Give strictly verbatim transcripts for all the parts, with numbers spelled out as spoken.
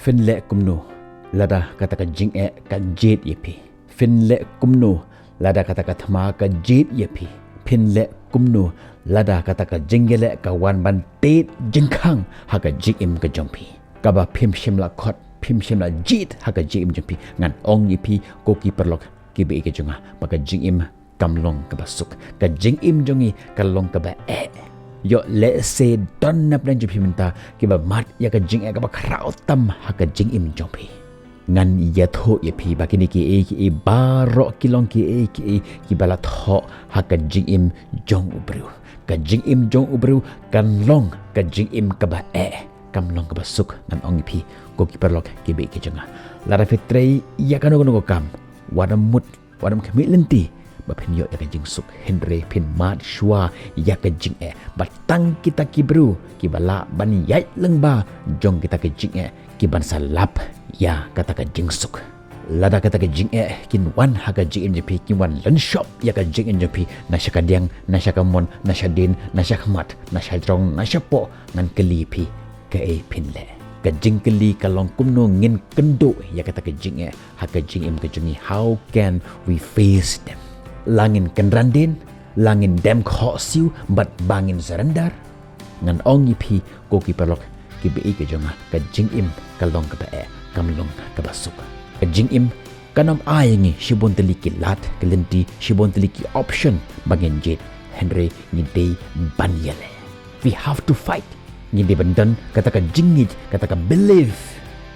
Phin leh kumno lada kata ka jingeh ka jied ïa phi? Phin leh kumno lada kata ka thma ka jied ïa phi? Phin leh kumno lada kata ka jingïaleh ka wan ban tied jingkhang ha ka jingim ka jong phi? Kaba phim shym la khot, phim shym la jied ha ka jingim jong phi. Ngan ong ïa phi ko ki paralok ki ba ïeit ka jong nga, ba ka jingim kam long kaba suk. Ka jingim jong ngi ka long kaba eh. Ïoh lehse don na pdeng jong phi mynta kiba mad ïa ka jingeh kaba khraw tam ha ka jingim jong phi. Ngan ïathuh ïa phi ba kine kiei kiei baroh ki long kiei kiei kiba la thoh ha ka jingim jong u briew. Ka jingim jong u briew kan long ka jingim kaba eh, kam long kaba suk. Ngan ong ïa phi ko ki paralok ki ba ïeit ka jong nga, lada phi trei ïa kano kano ka kam, wat ym mut, wat ym khmih lynti ba phin ïoh ïa ka jingsuk, hynrei phin mad shuwa ïa ka jingeh. Ba tang kita ki briew kiba lah ban ïaid lyngba jong kita ki jingeh ki ban sa lap ïa kata ka jingsuk. Lada kata ka jingeh kin wan ha ka jingim jong phi, kin wan lynshop ïa ka jingim jong phi, na sha ka diang, na sha ka mon, na sha dien, na sha khmat, na sha jrong, na sha poh, ngan kylli phi, kaei phin leh? Ka jingkylli ka long kumno ngin kynduh ïa kata ka jingeh ha ka jingim ka jong ngi? How can we face them? La ngin kynran dien, la ngin dem khohsiew bad ba ngin surrender? Ngan ong ïa phi ko ki paralok ki ba ïeit ka jong nga, ka jingim ka long kaba eh, kam long kaba suk. Ka jingim kan ym ai ngi shibun tylli ki lad ki lynti, shibun tylli ki option ba ngin jied, hynrei ngi dei ban ïaleh. We have to fight. Ngi dei ban don kata ka jingngeit, kata ka belief.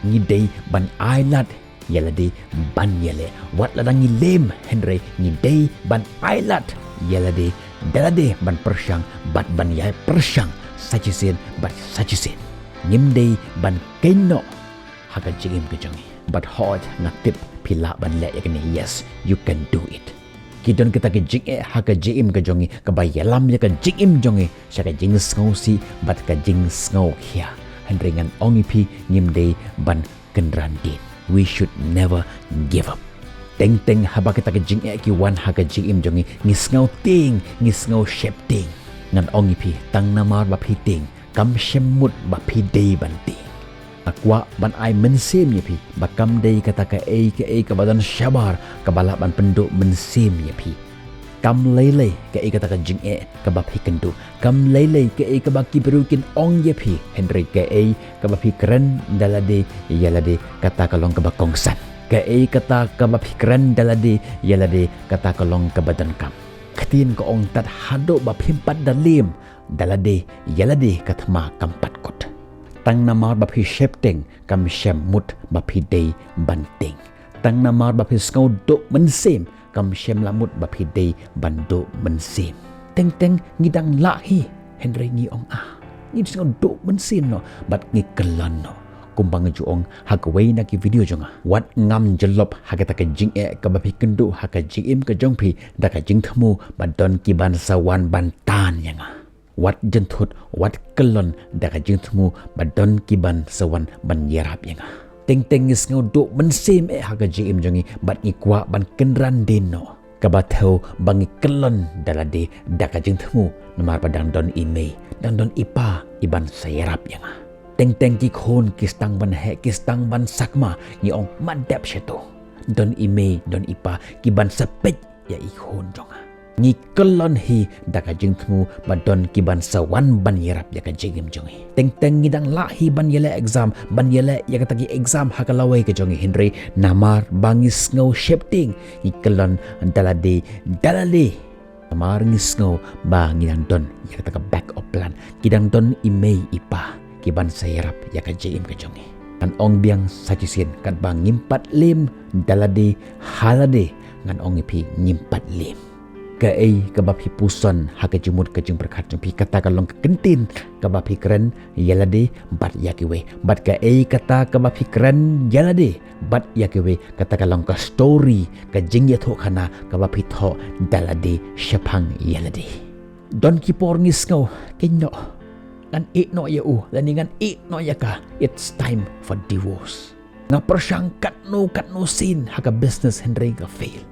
Ngi dei ban ai lad ïa lade ban ïaleh. Wat lada ngi lem, hynrei ngi dei ban ai lad ïa lade da lade ban pyrshang bad ban ïai pyrshang sa shisien bad sa shisien. Ngim dei ban kynnoh ha ka jingim ka jong ngi. Bad hooid, nga tip phi lah ban leh ïa kane. Yes, you can do it. Ki don kita ki jingeh ha ka jingim ka jong ngi kaba ïalam ïa ka jingim jong ngi sha ka jingsngewsih bad ka jingsngewkhia. Hynrei ngan ong ïa phi, ngim dei ban kynran dien. We should never give up. Teng teng haba kita ki jingeh ki wan ha ka jingim jong ngi, ngi sngew tieng, ngi sngew sheptieng. Ngan ong ïa phi, tang namar ba phi tieng, kam shym mut ba phi dei ban tieng. Nga kwah ban ai mynsiem ïa phi ba kam dei kata kaei kaei kaba don shabar kaba lah ban pynduh mynsiem ïa phi. Kam lei lei kaei kata ka jingeh kaba phi kynduh. Kam lei lei kaei kaba ki briew kin ong ïa phi, hynrei kaei kaba phi kren da lade ïa lade, kata ka long kaba kongsan. Kaei kata kaba phi kren da lade ïa lade, kata ka long kaba donkam. Ktien ka ong, tad haduh ba phim pat da lem da lade ïa lade, ka thma kam pat kut. Tang namar ba phi sheptieng, kam shym mut ba phi dei ban tieng. Tang namar ba phi sngew duh mynsiem, kam shym la mut ba phi dei ban duh mynsiem. Teng teng ngi dang lah hi, hynrei ngi ong, ah, ngi sngew duh mynsiem noh bad ngi kyllon noh. Kumba nga ju ong ha kawei na ki video jong nga, wat ngam jyllop ha kata ka jingeh kaba phi kynduh ha ka jingim ka jong phi da ka jingthmu ba don ki ban sa wan ban tan ïa nga. Wat jynthut, wat kyllon da ka jingthmu ba don ki ban sa wan ban ïarap ïa nga. Teng teng ngi sngew duh mynsiem eh ha ka jingim jong ngi bad ngi kwah ban kynran dien noh. Kaba thew ba ngi kyllon da lade da ka jingthmu, namar ba dang don i mei, dang don i pa i ban sa ïarap ïa nga. Teng teng ki khun ki sdang ban heh, ki sdang ban sakma, ngi ong, mat dep shato. Don i mei, don i pa ki ban sa peit ïa i khun jong nga. Ngi kyllon hi da ka jingthmu ba don ki ban sa wan ban ïarap ïa ka jingim jong ngi. Teng teng ngi dang lah hi ban ïaleh exam, ban ïaleh ïa kata ki exam ha ka lawei ka jong ngi, hynrei namar ba ngi sngew sheptieng, ngi kyllon da lade da lade. Namar ngi sngew ba ngi dang don ïa kata ka backup plan, ki dang don i mei i pa ki ban sa ïarap ïa ka jingim ka jong ngi. Ngan ong biang sa shisien, katba ngim pat lem da lade ha lade, ngan ong ïa phi, ngim pat lem. Kaei kaba phi puson ha ka jingmut ka jingpyrkhat jong phi, kata ka long ka kyntien kaba phi kren ïa lade bad ïa kiwei. Bad kaei kata kaba phi kren ïa lade bad ïa kiwei, kata ka long ka story, ka jingïathuhkhana kaba phi thoh da lade shaphang ïa lade. Don ki por ngi sngew kynnoh, ngan ïeh noh ïa u lane ngan ïeh noh ïa ka, it's time for divorce. Nga pyrshang katno katno sien ha ka business, hynrei ka fail.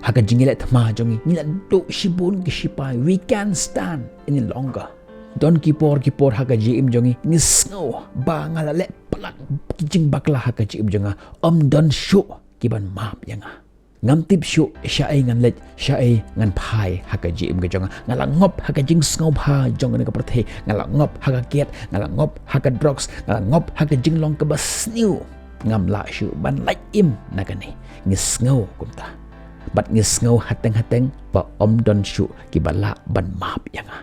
Ha ka jingïaleh thma jong ngi, ngi la duh shibun ki shipai, we can't stand any longer. Don ki por ki por ha ka jingim jong ngi, ngi sngew ba nga la leh la ki jingbakla ha ka jingim jong nga, ym don shuh ki ban map ïa nga. Ngam tip shuh shaei ngan leit, shaei ngan phai ha ka jingim ka jong nga. Nga la ngop ha ka jingsngewbha jong kane ka pyrthei, nga la ngop ha ka kiad, nga la ngop ha ka drugs, nga la ngop ha ka jinglong kaba sniew. Ngam lah shuh ban lait im na kane. Ngi sngew kumta. Bad ngi sngew hateng-hateng ba ym don shuh kiba lah ban map ïa nga.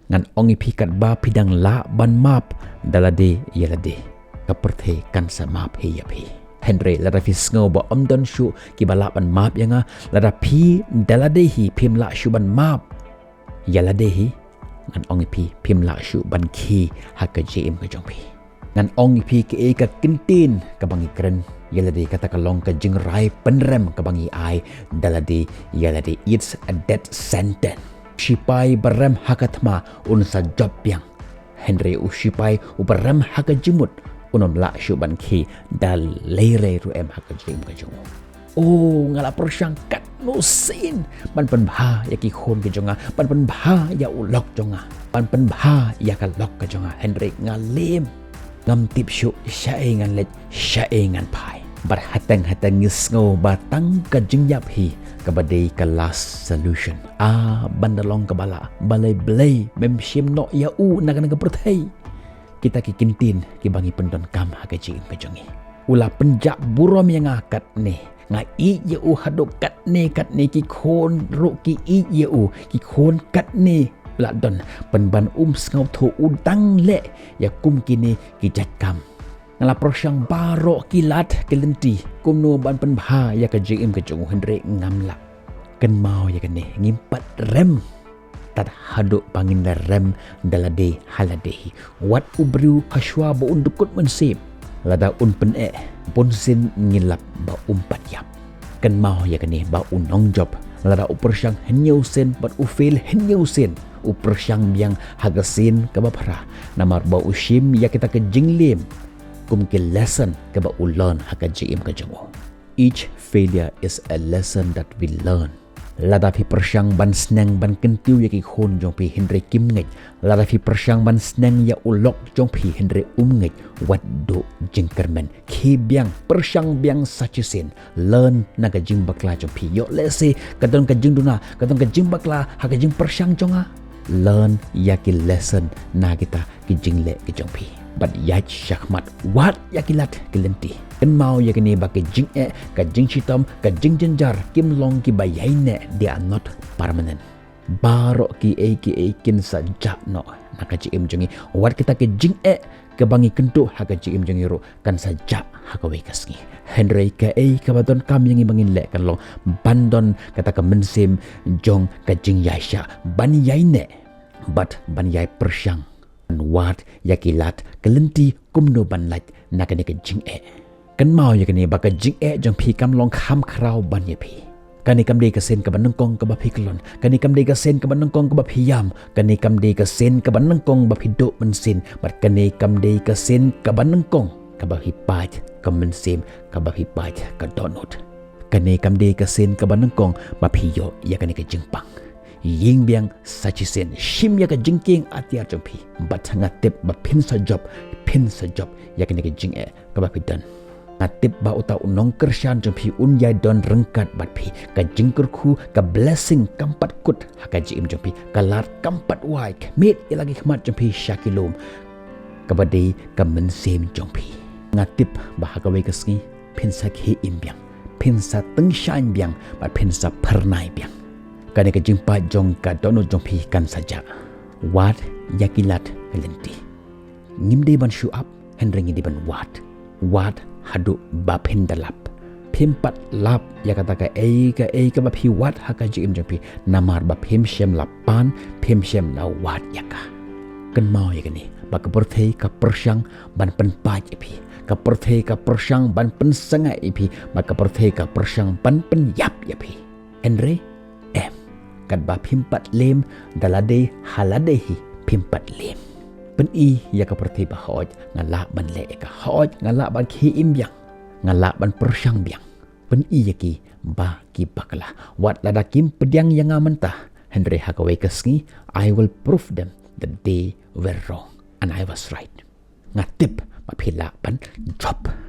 Ngan ong ïa phi, katba phi dang lah ban map da lade ïa lade, ka pyrthei kan sa map hi ïa phi. Hynrei lada phi sngew ba ym don shuh kiba lah ban map ïa nga, lada phi da lade hi phim lah shuh ban map ïa lade hi, ngan ong ïa phi, phim lah shuh ban khie ha ka jingim ka jong phi. Ngan ong ïa phi kaei ka kyntien kaba ngi kren ïa lade, kata ka long ka jingrai pynrem kaba ngi ai da lade ïa lade. It's a death sentence. Sipai ba rem ha ka thma un sa jop biang. Hynrei u sipai uba rem ha ka jingmut un ym lah shuh ban khie da leirei ruh em ha ka jingim ka jong u. Oh, nga la pyrshang katno sien ban pynbha ïa ki khun ki jong nga, ban pynbha ïa u lok jong nga, ban pynbha ïa ka lok ka jong nga, hynrei nga lem. Ngam tip shuh shaei ngan leit, shaei ngan phai. Bad hateng-hateng ngi sngew ba tang ka jingïap hi kaba dei ka last solution. Ah, ban da long kaba lah, balei Blei mem shim noh ïa u na kane ka pyrthei. Kita ki kyntien kiba ngi pyndonkam ha ka jingim ka jong ngi. U la pynjah burom ïa nga katne. Nga ïeit ïa u haduh katne katne, ki khun ruh ki ïeit ïa u, ki khun katne. U la don, pynban um sngewthuh, u dang leh ïa kum kine ki jait kam. Nga la pyrshang baroh ki lad ki lynti kumno ban pynbha ïa ka jingim ka jong u, hynrei ngam lah. Kynmaw ïa kane, ngim pat rem tad haduh ba ngin da rem da lade ha lade hi. Wat u briew ha shuwa ba un dkut mynsiem, lada un pyneh bunsien ngi lap ba um pat ïap. Kynmaw ïa kane, ba u nongjop, lada u pyrshang hynñiew sien bad u fail hynñiew sien, u pyrshang biang ha ka sien kaba phra, namar ba u shim ïa kita ki jinglem kum ki lesson kiba u learn ha ka jingim ka jong u. Each failure is a lesson that we learn. Lada phi pyrshang ban sneng ban kyntiew ïa ki khun jong phi, hynrei kim ngeit, lada phi pyrshang ban sneng ïa u lok jong phi, hynrei um ngeit, wat duh jingkyrmen. Khie biang, pyrshang biang sa shisien. Learn na ka jingbakla jong phi. Ïoh lehse ka don ka jingduna, ka don ka jingbakla ha ka jingpyrshang jong nga. Learn ïa ki lesson na kita ki jingleh ki jong phi. Bad ïaid shakhmat, wad ïa ki lad ki lynti. Kynmaw ïa kane, ba ka jingeh, ka jingshitom, ka jingjynjar kim long kiba ïaineh, they are not permanent. Baroh kiei kiei kin sa jah noh na ka jingim jong ngi. Wat kita ki jingeh kiba ngi kynduh ha ka jingim jong ngi ruh kan sa jah ha kawei ka sngi. Hynrei kaei kaba donkam ïa ngi ba ngin leh kan long ban don kata ka mynsiem jong ka jingïaishah, ban ïaineh bad ban ïai pyrshang, ban wad ïa ki lad ki lynti kumno ban lait na kane ka jingeh. Kynmaw ïa kane, ba ka jingeh jong phi kam long kham khraw ban ïa phi. Kane kam dei ka sien kaba nyngkong kaba phi kyllon. Kane kam dei ka sien kaba nyngkong kaba phi ïam. Kane kam dei ka sien kaba nyngkong ba phi duh mynsiem. Bad kane kam dei ka sien kaba nyngkong kaba phi pait ka mynsiem, kaba phi pait ka dohnud. Kane kam dei ka sien kaba nyngkong ba phi ïoh ïa kane ka jingpang. Ïeng biang sa shisien, shim ïa ka jingkieng atiar jong phi. Bad nga tip ba phin sa jop, phin sa jop ïa kane ka jingeh kaba phi don. Nga tip ba uta u nongkyrshan jong phi un ïai don ryngkat bad phi. Ka jingkyrkhu, ka blessing kam pat kut ha ka jingim jong phi. Ka lad kam pat wai, khmih ïa la ki khmat jong phi sha ki lum, kaba dei ka mynsiem jong phi. Nga tip ba ha kawei ka sngi phin sa khie im biang, phin sa tyngshaiñ biang bad phin sa phyrnai biang. Kane ka jingpait jong ka dohnud jong phi kan sa jah. Wad ïa ki lad ki lynti. Ngim dei ban shu ap, hynrei ngi dei ban wad. Wad haduh ba phin da lap. Phim pat lap ïa kata kaei kaei kaba phi wad ha ka jingim jong phi, namar ba phim shym la pan, phim shym la wad ïa ka. Kynmaw ïa kane, ba ka pyrthei ka pyrshang ban pynpait ïa phi. Ka pyrthei ka pyrshang ban pynsngew ïa phi, ba ka pyrthei ka pyrshang ban pynïap ïa phi. Hynrei em, katba phim pat lem da lade ha lade hi phim pat lem. Pyni ïa ka pyrthei ba hooid nga lah ban leh ïa ka, hooid nga lah ban khie im biang, nga lah ban pyrshang biang. Pyni ïa ki ba ki bakla. Wat lada kim pdiang ïa nga mynta, hynrei ha kawei ka sngi, I will prove them that they were wrong and I was right. Nga tip Ba phi lah ban jop.